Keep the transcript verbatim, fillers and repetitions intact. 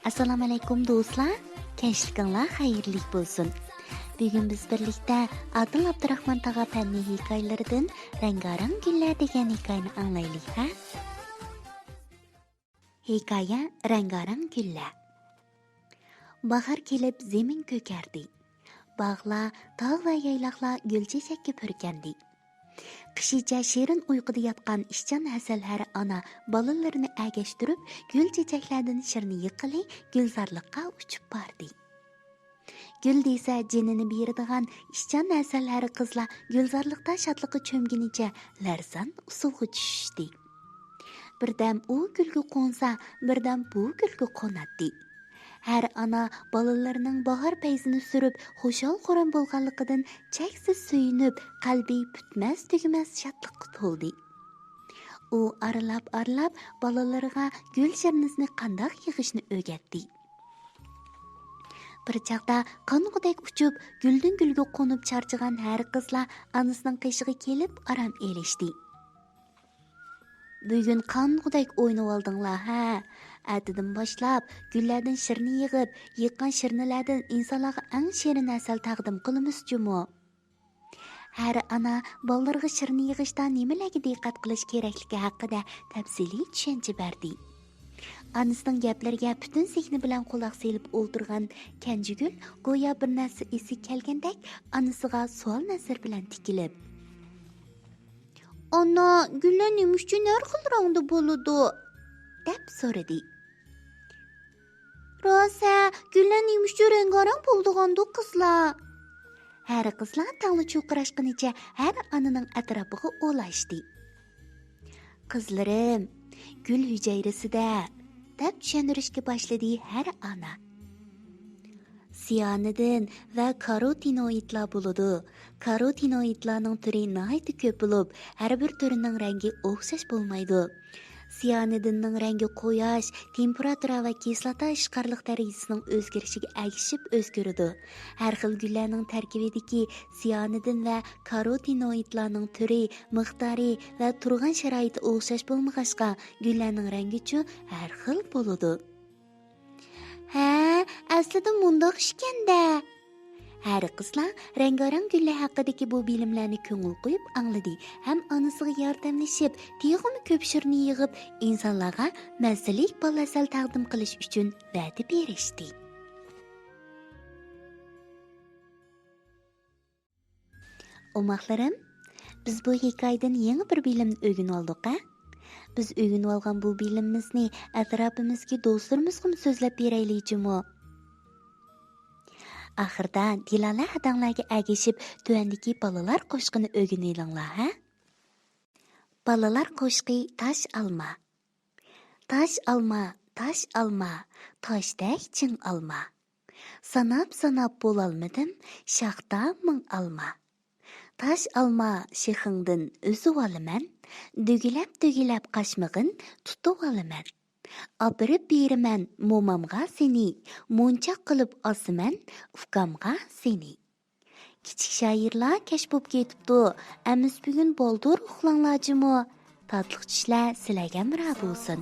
ئەسسالامۇئەلەيكۇم دوستلار، كەچلىكىڭلار خەيرلىك بولسۇن. بۈگۈن بىز بىرلىكتە ئادىل ئابدۇراخمان تاغا پەننىي ھېكايىلىرىدىن رەڭگارەڭ گۈللەر دېگەن ھېكايىنى ئاڭلايلى، ھە؟ ھېكايە رەڭگارەڭ گۈللەر. باھار كېلىپ زېمىن كۆكەردى. باغلار، تاغ ۋە يايلاقلار گۈل چېچەككە پۈركەندى. قىشىچە شېرىن ئۇيقۇدا ياتقان ئىشچان ھەسەلھەر ئانا بالىلىرىنى ئەگەشتۈرۈپ، گۈل چېچەكلەردىن شىرنە يېغىلى گۈلزارلىققا ئۇچۇپ باردى. گۈل دېسە جېنىنى بېرىدىغان ئىشچان ھەسەلھەر قىزلار گۈلزارلىقتا شادلىققا چۆمگىنىچە لەرزان ئۇسسۇلغا چۈشۈشتى. بىردەم ئۇ گۈلگە قونسا، بىردەم بۇ گۈلگە قوناتتى. ھەر ئانا بالىلىرىنىڭ باھار پەيزىنى سۈرۈپ، خۇشال-خۇرام بولغانلىقىدىن چەكسىز سۆيۈنۈپ، قەلبى پۈتمەس-تۈگىمەس شادلىققا تولدى. ئۇ ئارىلاپ-ئارىلاپ بالىلىرىغا گۈل شىرنىسىنى قانداق يىغىشنى ئۆگەتتى. بىر چاغدا قانغۇدەك ئۇچۇپ، گۈلدىن گۈلگە قونۇپ چارچىغان ھەر قىزلار ئانىسىنىڭ قېشىغا كېلىپ ئارام ئېلىشتى. بۈگۈن قانغۇدەك ئوينىۋالدىڭلار ھە؟ ئەتىدىن باشلاپ گۈللەردىن شىرنە يىغىپ، يىغقان شىرنىلەردىن ئىنسانلارغا ئەڭ شېرىن ھەسەل تەقدىم قىلىمىز جۇمۇ. ھەر ئانا بالىلىرىغا شىرنە يىغىشتا نېمىلەرگە دىققەت قىلىش كېرەكلىكى ھەققىدە تەپسىلىي چۈشەنچە بەردى. ئانىسىنىڭ گەپلىرىگە پۈتۈن زېھنى بىلەن قۇلاق سېلىپ ئولتۇرغان كەنجىگۈل گويا بىر نەرسە ئېسىگە كەلگەندەك ئانىسىغا سوئال نەزىرى بىلەن تىكىلىپ، «ئانا، گۈللەر نېمە ئۈچۈن ھەر خىل رەڭدە بولىدۇ؟» دەپ سورىدى. «راست ھە، گۈللەر نېمە ئۈچۈن رەڭگارەڭ بولىدىغاندۇ، قىزلار؟» ھەر قىزلار تەڭلا چۇرقىراشقىنىچە ھەر ئانىنىڭ ئەتراپىغا ئولاشتى. «قىزلىرىم، گۈل ھۈجەيرىسىدە»، دەپ چۈشەندۈرۈشكە باشلىدى ھەر ئانا. سىيانىدىن ۋە كاروتىنوئىدلار بولىدۇ. كاروتىنوئىدلارنىڭ تۈرى ناھايىتى كۆپ بولۇپ، ھەر بىر تۈرىنىڭ رەڭگى ئوخشاش بولمايدۇ. سىيانىدىننىڭ رەڭگى قۇياش، تېمپېراتۇرا ۋە كىسلاتا ئىشقارلىق دەرىجىسىنىڭ ئۆزگىرىشىگە ئەگىشىپ ئۆزگىرىدۇ. ھەر خىل گۈللەرنىڭ تەركىبىدىكى سىيانىدىن ۋە كاروتىنوئىدلارنىڭ تۈرى، مىقدارى ۋە تۇرغان شارائىتى ئوخشاش بولمىغاچقا، گۈللەرنىڭ رەڭگىچۇ ھەر خىل بولىدۇ. ھە، ئەسلىدە مۇنداق ئىكەن-دە. ھەر قىزلار رەڭگارەڭ گۈللەر ھەققىدىكى بۇ بىلىملەرنى كۆڭۈل قويۇپ ئاڭلىدى ھەم ئانىسىغا ياردەملىشىپ، تېخىمۇ كۆپ شىرنى يىغىپ، ئىنسانلارغا مەززىلىك بال ھەسەل تەقدىم قىلىش ئۈچۈن ۋەدە بېرىشتى. ئوماقلىرىم، بىز بۇ ھېكايىدىن يېڭى بىر بىلىمنى ئۆگىنىۋالدۇق ھە؟ بىز ئۆگىنىۋالغان بۇ بىلىمىمىزنى ئەتراپىمىزدىكى دوستلىرىمىزغىمۇ سۆزلەپ بېرەيلى جۇمۇ. ئاخىردا دىلالە ھەدەڭلەرگە ئەگىشىپ تۆۋەندىكى بالىلار قوشىقىنى ئۆگىنىۋېلىڭلار ھە؟ بالىلار قوشىقى تاش ئالما. تاش ئالما، تاش ئالما، تاشتەك چىڭ ئالما. ساناپ-ساناپ بولالمىدىم، شاختا مىڭ ئالما. تاش ئالما شېخىڭدىن ئۈزۈۋالىمەن، دۈگىلەپ-دۈگىلەپ قاچمىغىن تۇتۇۋالىمەن. ئاپىرىپ بېرىمەن مومامغا سېنى، مونچاق قىلىپ ئاسىمەن ئۇكامغا سېنى. كىچىك شائىرلار كەچ بوپ كېتىپتۇ، ئەمىسە بۈگۈن بالدۇر ئۇخلاڭلار جۇمۇ. تاتلىق چۈشلەر سىلەرگە ھەمراھ بولسۇن.